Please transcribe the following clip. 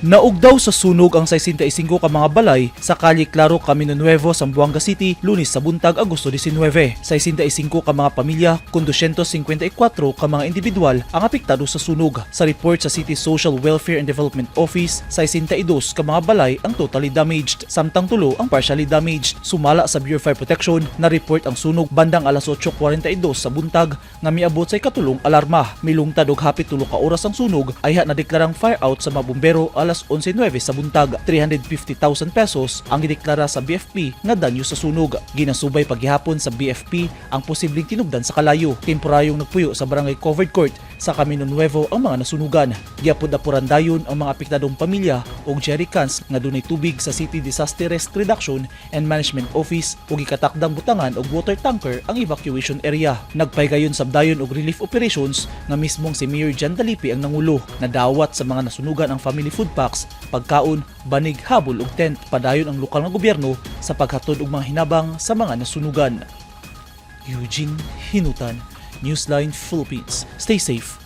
Naugdaw sa sunog ang 65 ka mga balay sa Calle Claro, Camino Nuevo, Zamboanga City, Lunes sa buntag, Agosto 19. 65 ka mga pamilya kun 254 ka mga individual ang apektado sa sunog. Sa report sa City Social Welfare and Development Office, 62 ka mga balay ang totally damaged, samtang 3 ang partially damaged. Sumala sa Bureau of Fire Protection, na report ang sunog bandang alas 8:42 sa buntag nga miabot sa ikatulong alarma. Milungtad og hapit 3 ka oras ang sunog, ayha na deklarang fire out sa mga bumbero alas 11:09 sa buntag. 350,000 pesos ang gideklara sa BFP nga danyo sa sunog. Ginasubay paghihapon sa BFP ang posibleng tinubdan sa kalayo. Temporaryong nagpuyo sa barangay covered court sa Camino Nuevo ang mga nasunugan. Giapod-apuran dayon ang mga apektadong pamilya og jerrycans nga dunay tubig sa City Disaster Risk Reduction and Management Office ug gikatakdang butangan og water tanker ang evacuation area. Nagpaygayon sabdayon og relief operations nga mismong si Mayor John Dalipe ang nangulo. Nadawat sa mga nasunugan ang family food packs, pagkaon, banig, habol ug tent. Padayon ang lokal nga gobyerno sa paghatod og mga hinabang sa mga nasunugan. Eugene Hinutan, Newsline Philippines. Stay safe.